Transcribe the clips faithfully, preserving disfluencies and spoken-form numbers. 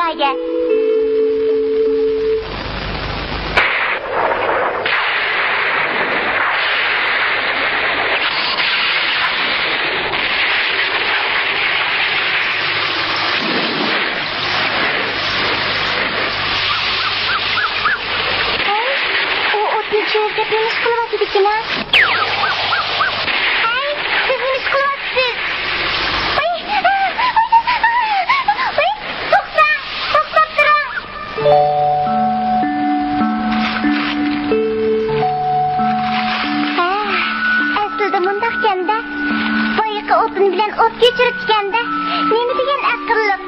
ئەگەر. ئۇ ئوتنى چۆرىدەپ نېمە ئىش قىلىۋاتىدىكىن ھە؟ ھەي، سىز نېمە ئىش قىلىۋاتىسىز؟ ھەي، ھەي، ھەي، توختا، توختاپ تۇرۇڭ. ھە، ئەسلىدە مۇنداقكەن-دە، بايىقى ئوتۇن بىلەن ئوت كۆچۈرۈپتىكەن-دە، نېمە دېگەن ئەقىللىق.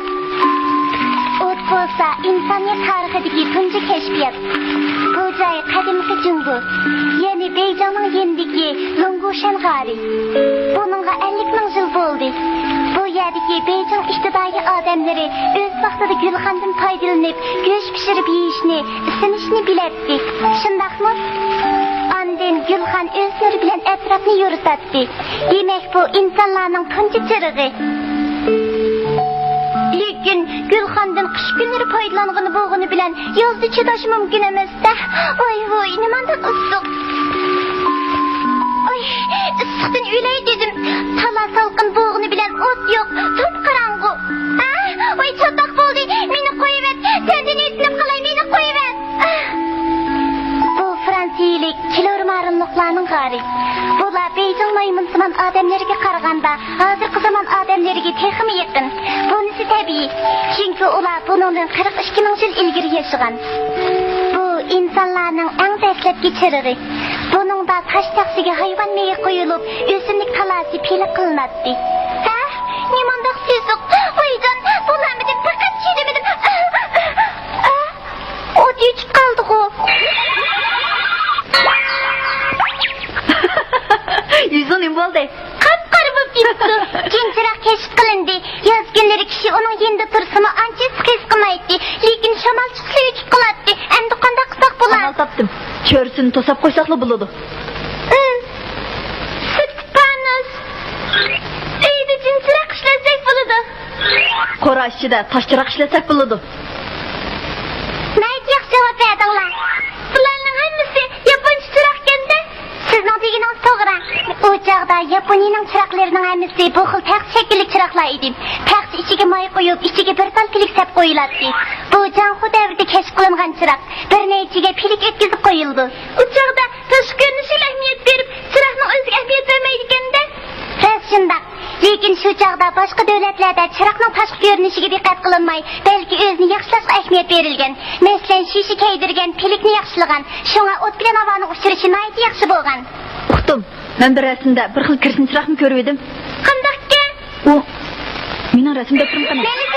ئوت بولسا ئىنسانىيەت تارىخىدىكى تۇنجى كەشپىيات. بۇ جاي قەدىمكى جۇڭگو، يەنى بېيجىڭنىڭ يېنىدىكى لۇڭگۇشەن غارى. بۇنىڭغا ئەللىك مىڭ يىل بولدى. بۇ يەردىكى بېيجىڭ ئىپتىدائىي ئادەملىرى ئۆز ۋاقتىدا گۈلخاندىن پايدىلىنىپ، گۆش پىشۇرۇپ يېيىشنى، ئىسسىنىشنى بىلەتتى. شۇنداقمۇ؟ ئاندىن گۈلخان ئۆز نۇرى بىلەن ئەتراپنى يورۇتاتتى. دېمەك، بۇ ئىنسانلارنىڭ تۇنجى چىرىغى. لېكىن گۈلخاندىن قىش كۈنلىرى پايدىلانغىلى بولغىنى بىلەن يازدا چىداش مۇمكىن ئەمەس-دە. ۋاي ۋۇي، نېمانداق ئىسسىق. ئاي، ئىسسىقتىن ئۆلەي دېدىم. تالا سالقىن بولغىنى بىلەن ئوت يوق، توپقاراڭغۇ. ئا، ۋاي، چاتاق بولدى، مېنى قويۇۋەت، سەندىن ئۆتۈنۈپ قالاي، مېنى قويۇۋەت. بۇ فرانسىيىلىك كىلورمارىنلىقلارنىڭ غارى. بۇلار بېيجىڭ مايمۇنسىمان ئادەملىرىگە قارىغاندا ھازىرقى زامان ئادەملىرىگە تېخىمۇ يېقىن. بۇنىسى تەبىئىي، چۈنكى ئۇلار بۇنىڭدىن قىرىق ئىككى مىڭ يىل ئىلگىرى ياشىغان. بۇ ئىنسانلارنىڭ ئەڭ دەسلەپكى چىرىغى. بۇنىڭدا تاش تەخسىگە ھايۋان مېيى قويۇلۇپ، ئۆسۈملۈك تالاسى پىلىق قىلىناتتى. ھە؟ نېمانداق سېسىق! ۋايجان، بولالمىدىم، پەقەت چىدىمىدىم. ئوت ئۆچۈپ قالدىغۇ. يۈزۈڭ نېمە بولدى؟ قاپقارا بولۇپ كېتىپتۇ. جىنچىراغ كەشىپ قىلىندى. ياز كۈنلىرى كىشى ئۇنىڭ يېنىدا تۇرسىمۇ ئانچە ئىسسىق ھېس قىلمايتتى. لېكىن شامال چىقسا ئۆچۈپ قالاتتى. ئەمدى قانداق قىلساق بولار؟ ئامال تاپتىم. چۆرىسىنى توساپ قويساقلا بولىدۇ. ئىم. سۈپۈك پانۇس. ئۆيدە جىنچىراغ ئىشلەتسەك بولىدۇ. قورا ئىچىدە تاش چىراغ ئىشلەتسەك بولىدۇ. ناھايىتى ياخشى جاۋاب بەردىڭلار. بۇلارنىڭ ھەممىسى ياپونچە چىراغكەن-دە. سىزنىڭ دېگىنىڭىز توغرا. ئۇ چاغدا ياپونىيىنىڭ چىراغلىرىنىڭ ھەممىسى بۇ خىل تەخسە شەكىللىك چىراغلار ئىدى. تەخسە ئىچىگە ماي قويۇپ، ئىچىگە بىر تال پىلىك سەپ قويۇلاتتى. بۇ جاڭخۇ دەۋرىدە كەشىپ قىلىنغان چىراغ. بىر نەيچىگە پىلىك ئۆتكۈزۈپ قويۇلىدۇ. ئۇ چاغدا تاشقى كۆرۈنۈشىگىلا ئەھمىيەت بېرىپ، چىراغنىڭ ئۆزىگە ئەھمىيەت بەرمەيدىكەن-دە. راست شۇنداق. لېكىن شۇ چاغدا باشقا دۆلەتلەردە چىراغنىڭ تاشقى كۆرۈنۈشىگە دىققەت قىلىنماي، بەلكى ئۆزىنى ياخشىلاشقا ئەھمىيەت بېرىلگەن. مەسىلەن، شىشە كەيدۈرگەن، پىلىكنى ياخشىلىغان. شۇڭا ئوت بىلەن ھاۋانىڭ ئۇچرىشى ناھايىتى ياخشى بولغان. ئۇقتۇم. مەن بىر رەسىمدە بىر خىل كىرسىن چىراغنى كۆرۈۋىدىم. قانداقكەن؟ ئۇ مېنىڭ رەسىمدەك تۇرمىقى ئەمەس. مەنمۇ